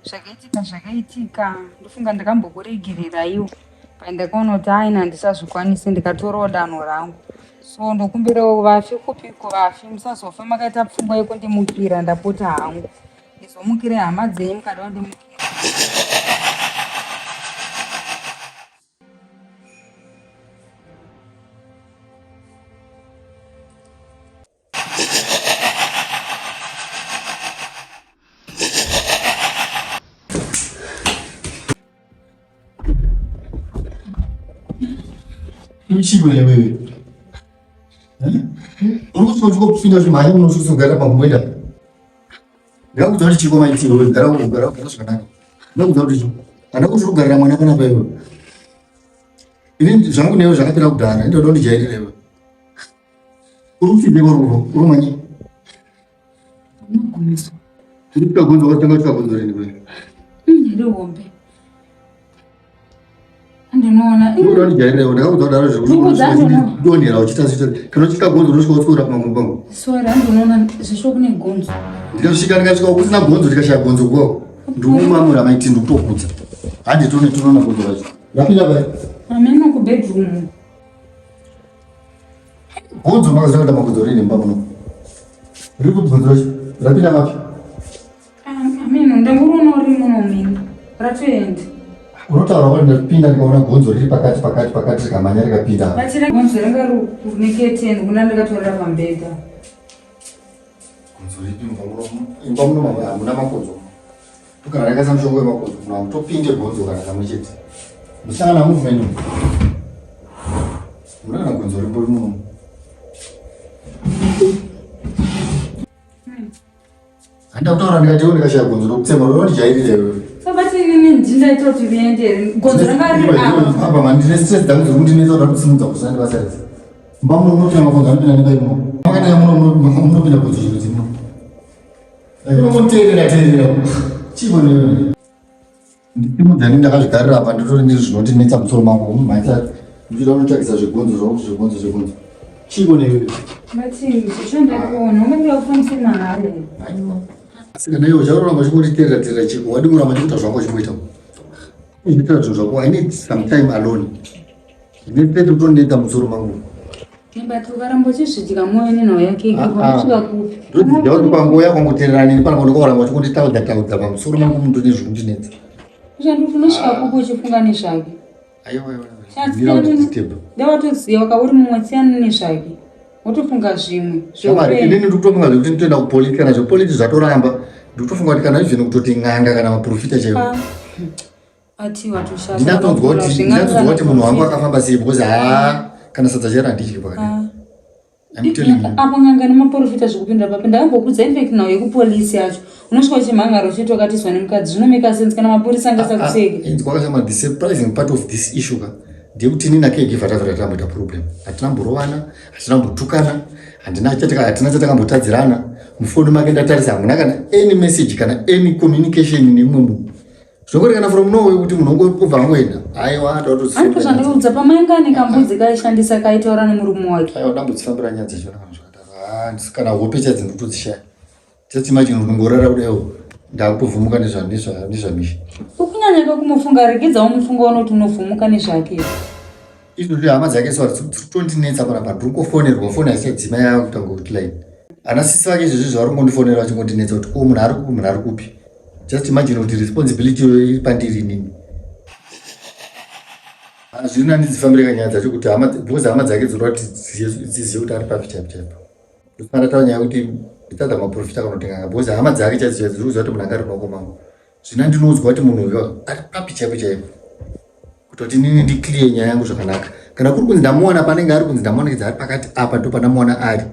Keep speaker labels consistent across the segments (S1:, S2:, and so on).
S1: Zvakaitika zvakaitika ndofunga ndakambokuregereraiwo but ndakaona kuti aina handisazvikwanisi ndikatorawo danho rangu. So ndokumbirawo vafi kupiko vafi musazofa makaita pfungwa yekundimukira ndapota hangu. Ndizomukire hama dzenyu mukada kundimukira.
S2: Uchiko wewe. Uri kusvika kupinda zvimhanya unosvika pakumboenda. Ndakuudza kuti chiko maitiro wewe gara ugara ugara zvakanaka. Ndakuudza kuti chiko. Handa kuti ugarira mwana kana pa iwe. Ini zvangu newe zvakapera kudhara. Ndoda kundijairira iwe. Uri kupfidze kwa ruvo, uri manyi.
S1: Unogumiswa.
S2: Tiri kuita gonzo wakatanga kuita gonzo rini wewe.
S1: Ndiri hombe. Ndinoona.
S2: Ndoda kundijairira iwe. Ndakakuudza kudaro zvekuti donhera uchiita zvicho. Kana uchiita gonzo unosvika wotsura pamakumbo pangu.
S1: Sorry, andinoona zvisho kune gonzo.
S2: Ndikasvika ndikasvika kusina gonzo ndikashaya gonzo kwako. Ndikumamura maiti ndikutokudza. Hande tone tonoona gonzo racho. Rapinda pai?
S1: Ameno ku bedroom.
S2: Gonzo makaziva kuti magonzo rini mumba muno. Riri kupi gonzo racho? Rapinda mapi?
S1: Ameno ndangoriona uri muno mini. Ratoenda.
S2: Unotaura kuti ndapinda ndikaona gonzo riri pakati pakati pakati rikamhanya rikapinda.
S1: Batira gonzo ranga riri neketeni kuna ndakatorera pambedha.
S2: Gonzo ripi mumba muno? Imba muno hamuna makonzo. Kana rakaisa mushonga wemakonzo muno hamutopinde gonzo kana kamwe chete. Musangana movement. Muna kana gonzo ripo muno. Handa kutaura ndikati iwe ndikashaya gonzo ndokutsema unondijairira iwe.
S1: Sabati inini ndindaita kuti riende gonzo ranga riri apa.
S2: Apa mani ndine stress dzangu dziri kundinetsa kuda kusimudza kusana nebasa rese. Mba muno munopinda magonzo anopinda nepai muno. Makadai muno munopinda gonzo chiro dzino. Unomuteerera teerera. Chii newe? Ndisimudza ndakazvigarira apa nditori ndiri zvinondinetsa musoro mangu kumhanyisa ndichida kunotsvakisa zvegonzo zvangu zvegonzo zvegonzo. Chii newe?
S1: Bati zvichandakuona unenge ufambise mahari.
S2: Asi kana iwe ucharoramba uchingonditeerera teerera chiko wadi kuramba uchikuita zvako uchingoita. Ndikuita zvinhu zvako I need some time alone. Ndine stress kutondinetsa musoro mangu.
S1: But ukaramba uchizvidya mwoyo nenhau yake unosvika kupi?
S2: Ndodzidya kuti panguva yakangoteerera neni panapa ndikakuramba uchingonditaudza taudza pamusoro mangu munhu ndine zviri kundinetsa.
S1: Ushanduti unosvika kupi uchifunga nezvake?
S2: Aiwa aiwa. Mira kuti disturb.
S1: Ndewatoziva ka uri mumwe siyana nezvake. Wotofunga zvimwe.
S2: Shamwari, inini ndiri kutofunga zvekuti nditoenda kupolisi kana zvepolisi zvatoramba. Ndiri kutofunga kuti kana even kutoti n'anga kana maprofita chaivo.
S1: Ah. Ati watoshata.
S2: Ndinatonzwa kuti ndinatonzwa kuti munhu wangu akafamba sei because haa kana sadza chairo handidyi pakadai.
S1: Ah.
S2: I'm telling you.
S1: Apo n'anga nemaprofita zvikupinda papi ndakambokudza infact nhau yekupolisi yacho unosvika uchimhangara uchiti wakatizwa nemukadzi zvinomeka sense kana mapurisa angasakuseke
S2: Inzwa kashama the surprising part of this issue ka ndeyekuti ini nacaregiver tavhara tamboita problem hatina mborovana hatina mbotukana handina hatina chatakambotadzirana mufoni make ndatarisa hamuna kana any message kana any communication nemumwe munhu zvinongorekana from nowhere kuti munhu ongobva angoenda aiwa
S1: ndatotoandikuudza pamainga ane kambudzi kaishandisa kaitaura nemurume wake
S2: aiwa dambudzifambira nyaya dzacho kana zvakadaro ah, kana hope chaidzo ndikutodzishaya Just imagine unongorara kudaiwo ndakutovhumuka nezvamisha.
S1: Ukunyanya kumufunga regedza umufunga unoti unovhumuka nezvake.
S2: Izvozvi hama dzake so dziri kutondinetsa panapa ndiri kungofonerwa foni haisadzima yakuita hotline. Ana sisi vake izvozvi zvavari kungondifonera vachingondinetsa kuti ko munhu ari kupi munhu ari kupi. Just imagine kuti responsibility iyoyo iri pandiri inini. Zviri nani dzifambire kanyaya dzacho kuti hama because hama dzake dzinoda kuti dzizive kuti ari papi chaipo chaipo. Ndosaka taura nyaya yekuti nditadza maprofita kana because hama dzake chaidzo chaidzo dziri kuziva kuti munhu anga ari maoko mangu. Zvino ndinoudzwa kuti munhu uyu ari papi chaipo chaipo. Kutoti inini ndiclear nyaya yangu zvakanaka. Kana kuri kunzi ndamuwana panenge ari kunzi ndamuwanikidza ari pakati apa ndopandamuwana ari.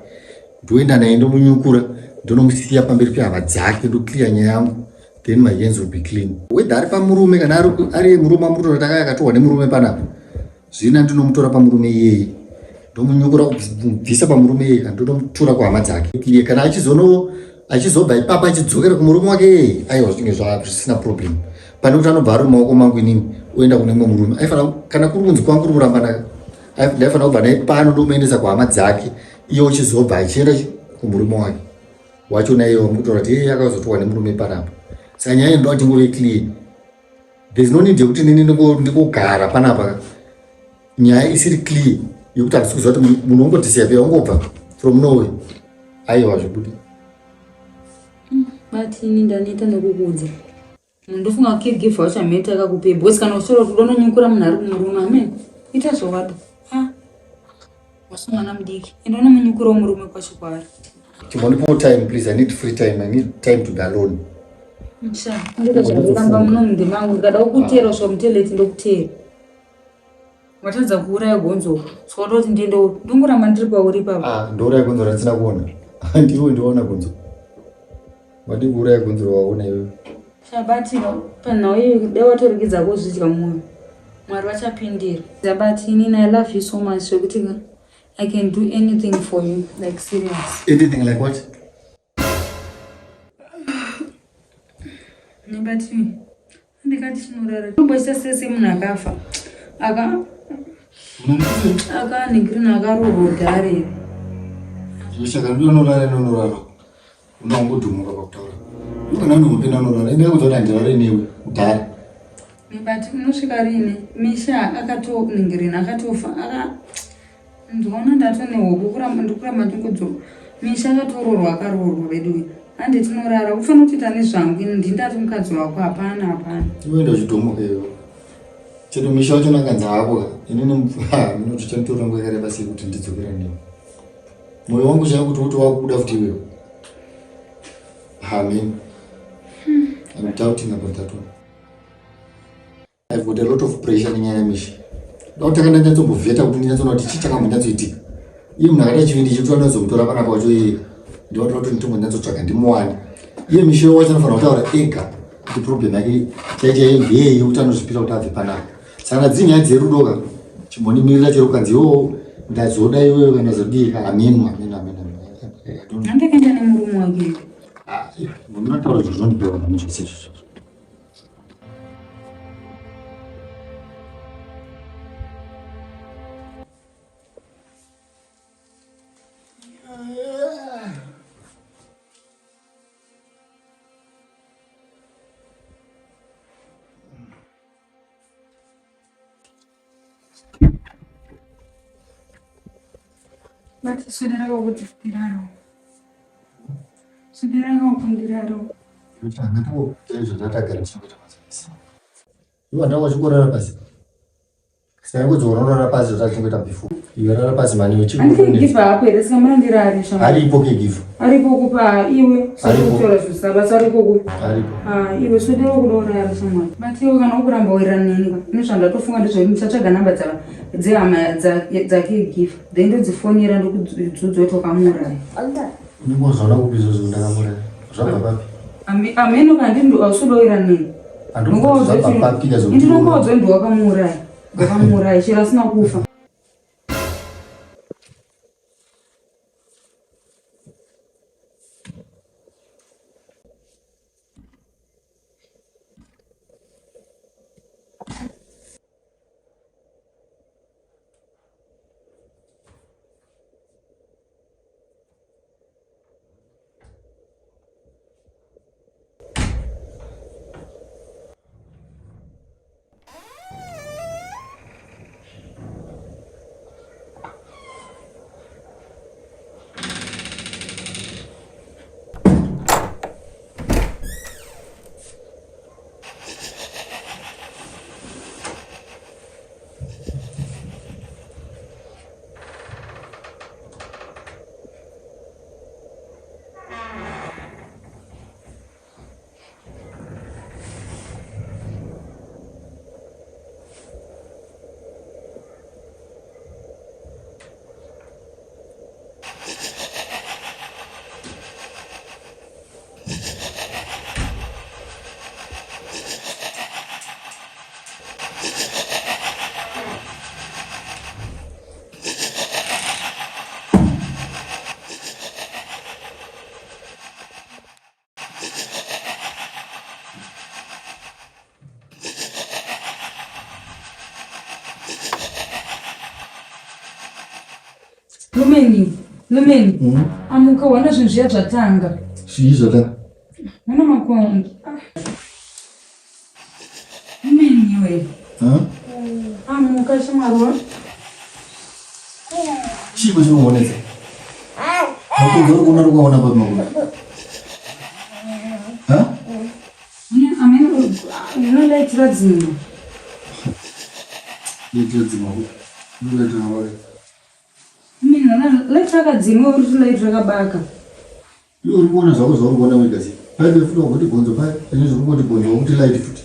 S2: Ndoenda naye ndomunyukura ndonomusiya pamberi pehama dzake ndoclear nyaya yangu then my hands will be clean. Whether ari pamurume kana ari murume amurume akatorwa nemurume panapa. Zvino ndinomutora pamurume iyeye ndomunyukura kubvisa pamurume iyeye kana ndonomutura kuhama dzake iye kana achizono achizobva ipapa achidzokera kumurume wake iyeye aiwa zvinenge zvisina problem pane kuti anobva ari mumaoko mangu inini oenda kune mumwe murume aifanira kana kuri kunzi kwangu kuri kurambana ndaifanira kubva naye pano ndomuendesa kuhama dzake iye uchizobva achienda kumurume wake wacho naiye wamukutaura kuti iye akazotorwa nemurume panapa. Saka nyaya inoda kuti ingove clear. There's no need yekuti nini ndingogara panapa nyaya isiri clear yekuti handisi kuziva kuti munhu ungodisappear ungobva from nowhere. Aiwa zvobude.
S1: But ini ndaneta nekukuudza. Ndofunga caregiver wacho amene akakupei because kana usoro kuti unonyukura munhu ari kumurume amen. Ita zvawada. Ah. Wasu mwana mudiki. Enda unomunyukurawo murume kwacho kwaari.
S2: Chimbondipawo time please. I need free time. I need time to be alone.
S1: Sha, ndikuita zvakuramba muno mundima mangu ndikada kukutera uswa mutoilet ndokutera. Watadza kuuraya gonzo. So wada kuti ndiende ndongoramba ndiri pauri ipapa.
S2: Ah, ndouraya gonzo randisina kuona. Ndiwe ndiona gonzo. Wadii kuuraya gonzo rawaona iwewe?
S1: Chabatirwa panhau iyi dai watoregedza kuzvidya mwoyo. Mwari vachapindira. But inini I love you so much zvekuti I can do anything for you like serious.
S2: Anything like what?
S1: But ndikati chinorara tomboita sese munhu akafa aka akaningirina akarohwa kudhara here
S2: saka ndonorara nonorara unongodhumuka pakutaura kana unohope nanorara ende kuudza kuti handirare newe kudhara
S1: but unosvika rini misha akatoningirina akatofa aka Ndoona ndatone hope kuramba ndikuramba ndingodzo Misha akatoroorwa akaroorwa veduwe hande tinorara ufanira kutoita nezvangu ini ndini ndati mukadzi wako hapana hapana
S2: iwe ndochidhomoka iwe chero misha wacho nakanzi hako ka inini minoti chanditora nguva yakareba sei kuti ndidzokera newe mwoyo wangu chaiwo kuti uti wakubuda futi iwewe amen I'm doubting about that one I've got a lot of pressure nenyaya yaMisha. Ndakutanga ndanyatsombovheta kuti ndinyatsoona kuti chii chakambonyatsoitika. Iye munhu akaita chivindi chekuti vanozomutora panapa wacho iye ndinotoda kuti nditombonyatsotsvaga ndimuwane. Iye Misha wacho anofanira kutaura ega kuti problem yake chai chaiyo ndeyei yekuti anozvipira kuti abve panapa. Saka kana dziri nyaya dzerudo ka chimbondimirira chero ukanzi iwowo ndazoda iwewe kana ndazodii ka hameno hameno hameno.
S1: Andakaenda nemurume wake.
S2: Ah, munotaura zvinhu zvinondibhowa mhani zvese izvozvo.
S1: Vatiswedera kuti ndiraro. Swedera kundiraro.
S2: Iwe ndanga uchingorara pasi. Saka kuti unorara pasi zvatatingoita before. Iwe rara pasi mani
S1: iwe chii? Andike give up here saka mwana ndirare shama.
S2: Aripo ke give.
S1: Aripo kupa iwe.
S2: Aripo.
S1: Kutora zvisaba aripo ku.
S2: Aripo.
S1: Ah iwe swedera kudorara shamwari. But iwe kana ukuramba wirirana neni ka. Ini zvandatofunga ndezvekuti ndichatsvaga namba dzava dzehama dzake give. Then ndodzifonera ndokudzudza kuti wakamuuraya.
S2: Unenge wazoona kupi izvozvo ndakamuuraya? Zvabva papi?
S1: Ameno kandi ausuda wirirana neni. Ndinongoudza kuti wakamuuraya. Wakamuuraya chero asina kufa. Lumeni, Lumeni. Amuka wana zvinhu zviya zvatanga.
S2: Zvii zvatanga?
S1: Wana Makongo. Meniwe. Amuka shamwari.
S2: Chii chinoonesa? Makongo uri kuona uri kuona papi makongo? Ha?
S1: Unolaitira dzimwe.
S2: Laitira dzimwe. Unolaitira wari.
S1: Mina light rakadzimwa uri kuti light rakabaka.
S2: Iwe uri kuona zvako zvauri kuona wega sei? Paive futi wakuti gonzo pai, pane zviri kungoti gonzo wakuti light futi.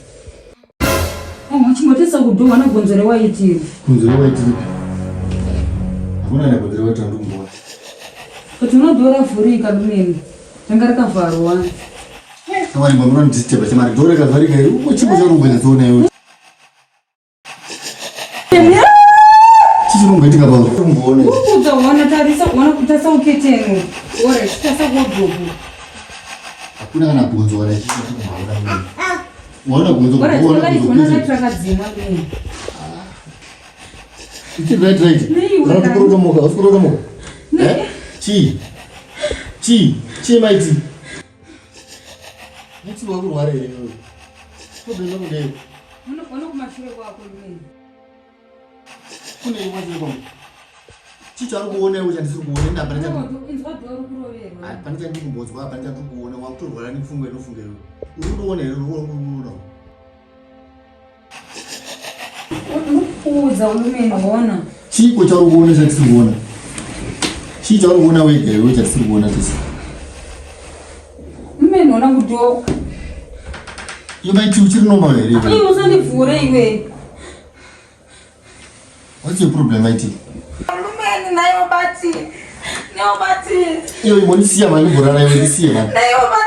S1: Oh, chimbotesa kudhowa na gonzo rewaiti iri.
S2: Gonzo rewaiti ripi? Hakuna na gonzo rewaiti randiri kumboona.
S1: Kuti unodhowa ravhurika lumeni. Ranga rakavharwa.
S2: Kamari mbamura ndisiteba chamari dhoo rakavharika iri. Uko chimbo chauri kumbonyatsoona iwe. Chichinomboitika pauri kumboona.
S1: Ukuzoona tarisa kuona kutarisa uketeni. Ora chitarisa wardrobe.
S2: Hakuna kana gonzo kana chichi kumboona. Waona gonzo
S1: Ora
S2: kuona
S1: chitarisa
S2: gonzo.
S1: kuona light rakadzimwa lumeni.
S2: Ichi right right.
S1: Nei,
S2: Kana kuti kurotomoka, usi kurotomoka.
S1: Nei.
S2: Eh? Chii? Chii? Chii maiti? Maiti wakurwara here iwewe? Problem yako ndeipi?
S1: Unoona kumashure kwako lumeni.
S2: Kune imwe chiri kwangu. Chii chauri kuona iwe chandisiri kuona? Ini hapana chandiri
S1: Inzwa dhoo rikuroverwa.
S2: hapana chandiri kumbonzwa, hapana chandiri kuona. Wakutorwara nepfungwa inofunga iwewe. Uri kutoona here? Uri kuona?
S1: Ndikuudza ulumeni hona.
S2: Chiiko chauri kuona chandisiri kuona? Chii chauri kuona wega iwe chandisiri kuona tese?
S1: Lumeni hona kudhoo.
S2: Iwe maiti uchiri normal here iwe?
S1: Iwe usandivhure iwe.
S2: What's your problem maiti?
S1: Lumeni nayo bati. Nayo bati.
S2: Iwe imbondisiya mani mborara iwe ndisiye mani.
S1: Nayo bati.